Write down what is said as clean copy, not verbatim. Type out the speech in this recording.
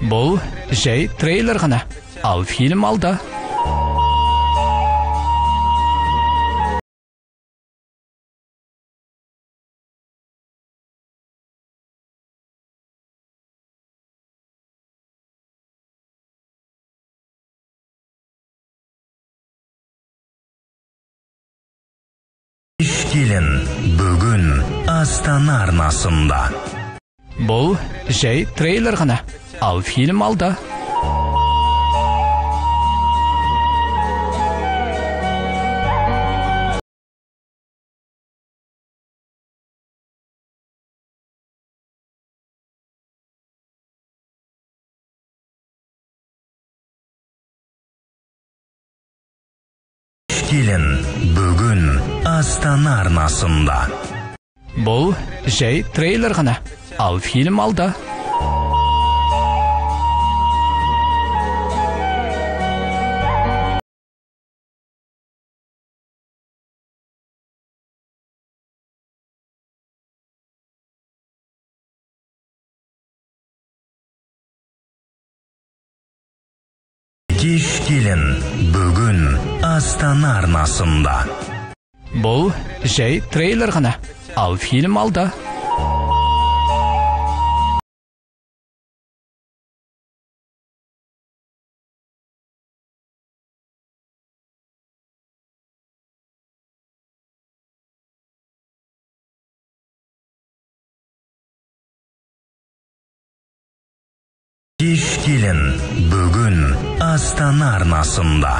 Бұл жай трейлер ғана, ал фильм алда. Келін бүгін Астана арнасында. Бұл жай трейлер ғана, ал фильм алда. Келін бүгін Астана арнасында. Бұл жай трейлер ғана, ал фильм алда. Кеш келін бүгін Астана арнасында. Бұл жай трейлер ғана, ал фильм алда. Кеш келін бүгін Астана арнасында.